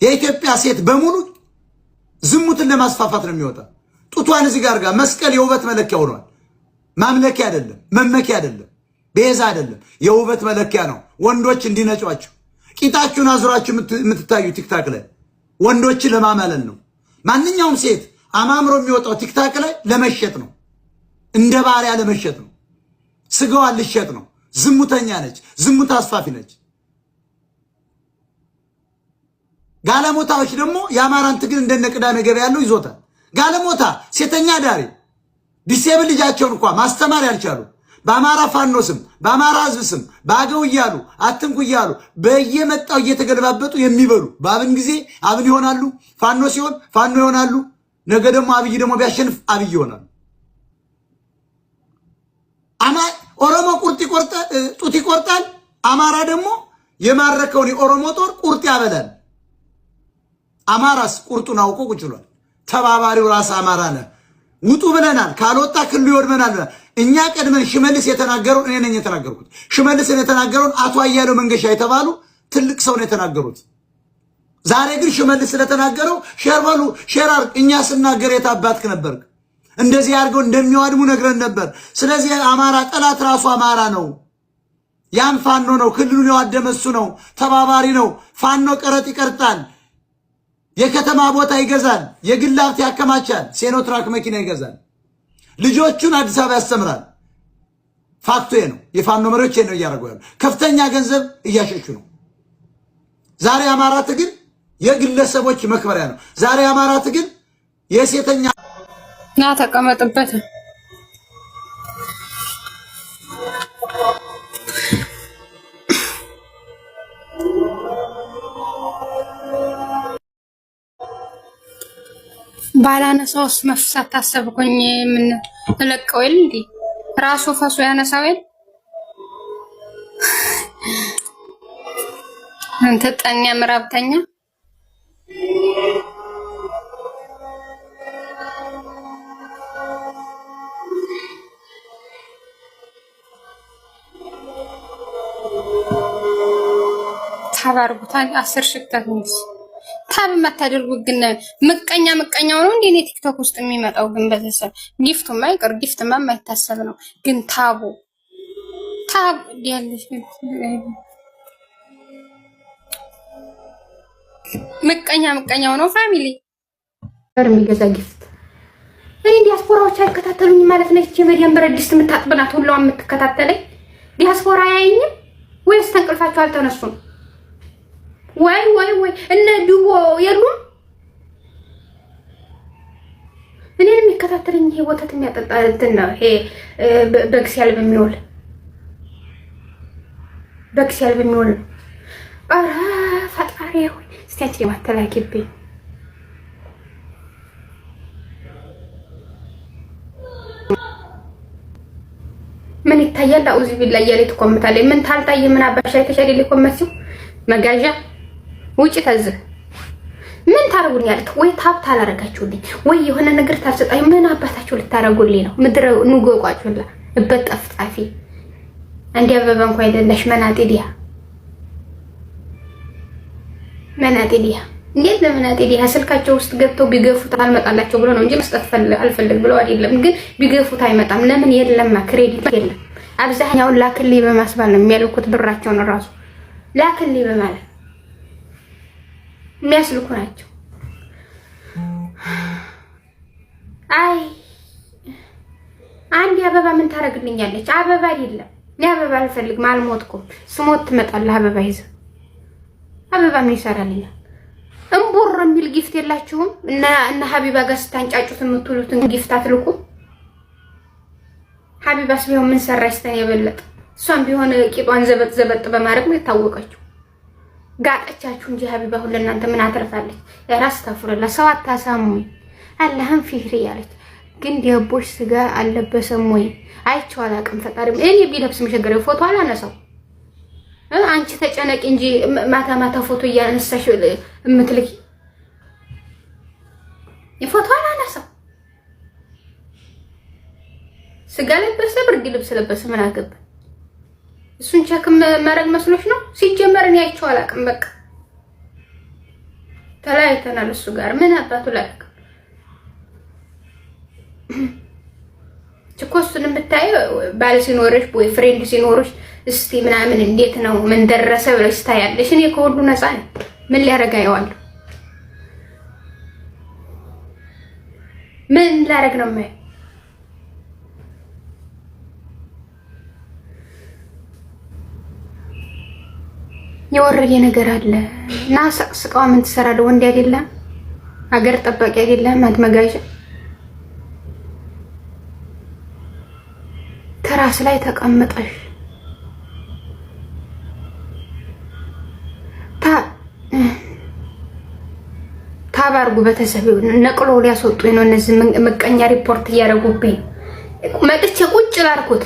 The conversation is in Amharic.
የኢትዮጵያ ሴት በሙሉ ዝሙትን ለማስፋፋት ነው የሚወጣ። ጡቷን እዚህ ጋር መስቀል የውበት መለኪያ ሆኗል። ማምለኪያ አይደለም፣ መመኪያ አይደለም፣ ቤዛ አይደለም፣ የውበት መለኪያ ነው። ወንዶች እንዲነጯችሁ ቂጣችሁን አዙራችሁ የምትታዩ TikTok ላይ ወንዶችን ለማማለል ነው። ማንኛውም ሴት አማምሮ የሚወጣው TikTok ላይ ለመሸጥ ነው፣ እንደ ባሪያ ለመሸጥ ነው፣ ስጋዋን ልሸጥ ነው። ዝሙተኛ ነች፣ ዝሙት አስፋፊ ነች። ጋለሞታዎች ደግሞ የአማራን ትግል እንደነ ቅዳሜ ገበያ ያለው ይዞታል። ጋለሞታ ሴተኛ አዳሪ disable ልጃቸውን እንኳ ማስተማር ያልቻሉ በአማራ ፋኖ ስም በአማራ ሕዝብ ስም በአገው እያሉ አትንኩ እያሉ በየመጣው እየተገለባበጡ የሚበሉ በአብን ጊዜ አብን ይሆናሉ፣ ፋኖ ሲሆን ፋኖ ይሆናሉ። ነገ ደግሞ አብይ ደግሞ ቢያሸንፍ አብይ ይሆናሉ። ኦሮሞ ቁርጥ ጡት ይቆርጣል። አማራ ደግሞ የማረከውን የኦሮሞ ጦር ቁርጥ ያበላል። አማራስ ቁርጡን አውቆ ቁጭ ብሏል። ተባባሪው ራስ አማራ ነህ። ውጡ ብለናል። ካልወጣ ክልሉ ይወድመናል ብለናል። እኛ ቀድመን ሽመልስ የተናገረውን እኔ ነኝ የተናገርኩት። ሽመልስን የተናገረውን አቶ አያሌው መንገሻ የተባሉ ትልቅ ሰው ነው የተናገሩት። ዛሬ ግን ሽመልስ ስለተናገረው share በሉ share አድርግ። እኛ ስናገር የታባትክ ነበርክ? እንደዚህ አድርገው እንደሚዋድሙ ነግረን ነበር። ስለዚህ አማራ ጠላት ራሱ አማራ ነው። ያም ፋኖ ነው። ክልሉን የዋደመ እሱ ነው። ተባባሪ ነው። ፋኖ ቀረጥ ይቀርጣል። የከተማ ቦታ ይገዛል። የግል ሀብት ያከማቻል። ሴኖትራክ መኪና ይገዛል። ልጆቹን አዲስ አበባ ያስተምራል። fact ኡ ነው። የፋኖ መሪዎች ነው እያደረጉ ያሉ። ከፍተኛ ገንዘብ እያሸሹ ነው። ዛሬ አማራ ትግል የግለሰቦች መክበሪያ ነው። ዛሬ አማራ ትግል የሴተኛ ና ተቀመጥበት። ባላነሳውስ መፍሳት ታሰብኩኝ። ምን እለቀው የለ እንዴ ራሱ ፈሶ ያነሳው የለ አንተ ጠኛ ምዕራብተኛ tap አድርጉታል። 10,000 ክተት እንጂ tap የማታደርጉ ግን ምቀኛ ምቀኛው ነው እንዴ? እኔ ቲክቶክ ውስጥ የሚመጣው ግን በተሰብ gift ኡማ ይቅር፣ gift ማ የማይታሰብ ነው። ግን tap ኡ tap ያለሽ ምቀኛ ምቀኛው ነው family የሚገዛ gift። እኔ ዲያስፖራዎች አይከታተሉኝም ማለት ነው። ይህች የመዲያን ብረት ድስት የምታጥብናት ሁሏ የምትከታተለኝ ዲያስፖራ አያይኝም ወይስ ተንቅልፋቸው አልተነሱም? ወይ ወይ ወይ እነ ድቦ የሉም። እኔን የሚከታተለኝ ይሄ ወተት የሚያጠጣ እንትን ነው። ይሄ በግ ሲያልብ የሚውል በግ ሲያልብ የሚውል ነው። ኧረ ፈጣሪ ሆይ እስቲ አንቺ ደግሞ አተላኪብኝ። ምን ይታያል? አኡዚ ቢላ እያለ ትኮምታለች። ምን ታልታየ? ምን አባሽ አይተሽ አይደል የኮመትሽው? መጋዣ ውጭ ተዝህ ምን ታረጉኛለች? ወይ tap ታላረጋችሁልኝ፣ ወይ የሆነ ነገር ታልሰጣኝ፣ ምን አባታችሁ ልታረጉልኝ ነው? ምድረ ኑጎ ቋጩላ እበት ጠፍጣፊ አንድ አበባ እንኳ አይደለሽ። መናጤ ዲያ መናጤ ዲያ እንዴት ለመናጤ ዲያ ስልካቸው ውስጥ ገብተው ቢገፉት አልመጣላቸው ብሎ ነው እንጂ መስጠት አልፈልግ ብለው አይደለም። ግን ቢገፉት አይመጣም። ለምን? የለማ credit የለም። አብዛኛውን ላክልኝ በማስባል ነው የሚያልኩት ብራቸውን እራሱ ላክልኝ በማለት የሚያስልኩ ናቸው። አይ አንድ አበባ ምን ታደርግልኛለች? አበባ አይደለም እኔ አበባ አልፈልግም። አልሞትኩም። ስሞት ትመጣለህ አበባ ይዘህ። አበባ ምን ይሰራልኛል? እምቡር የሚል gift የላችሁም? እና እነ ሀቢባ ጋር ስታንጫጩት የምትውሉትን gift አትልኩም? ሀቢባስ ቢሆን ምን ሰራች ተን የበለጠ እሷም ቢሆን ቂጧን ዘበጥ ዘበጥ በማድረግ ነው የታወቀችው። ጋጠቻችሁ እንጂ ሀቢባ ሁሉ ለእናንተ ምን አትርፋለች? ራስ ታፍረላ ሰው አታሳሙኝ አላህን ፊህሪ ያለች ግን ዲያቦሽ ስጋ አልለበሰም ወይ? አይቼው አላውቅም። ፈጣሪ እኔ ቢለብስ መሸገር ፎቶ አላነሳው። አንቺ ተጨነቂ እንጂ ማታ ማታ ፎቶ እያነሳሽ የምትልኪ ፎቶ አላነሳው። ስጋ ለበሰ ብርድ ልብስ ለበሰ ምን አገባ? እሱን check ማድረግ መስሎሽ ነው? ሲጀመር እኔ አይቼው አላውቅም። በቃ ተለያይተናል። እሱ ጋር ምን አባቱ ላድርግ? እኮ እሱን የምታየው ባል ሲኖርሽ boyfriend ሲኖርሽ እስቲ ምናምን እንዴት ነው ምን ደረሰ ብለሽ ታያለሽ። እኔ ከሁሉ ነፃ ነኝ። ምን ሊያደርግ አየዋለሁ? ምን ላደርግ ነው የማየው? የወረደ ነገር አለ እና ሰቅስቀዋ ምን ትሰራለህ? ወንድ አይደለም አገር ጠባቂ አይደለም አትመጋዣ ትራስ ላይ ተቀምጠሽ ታባርጉ ቤተሰብ ነቅሎ ሊያስወጡኝ ነው። እነዚህ ምቀኛ ሪፖርት እያደረጉብኝ መጥቼ ቁጭ ላልኩት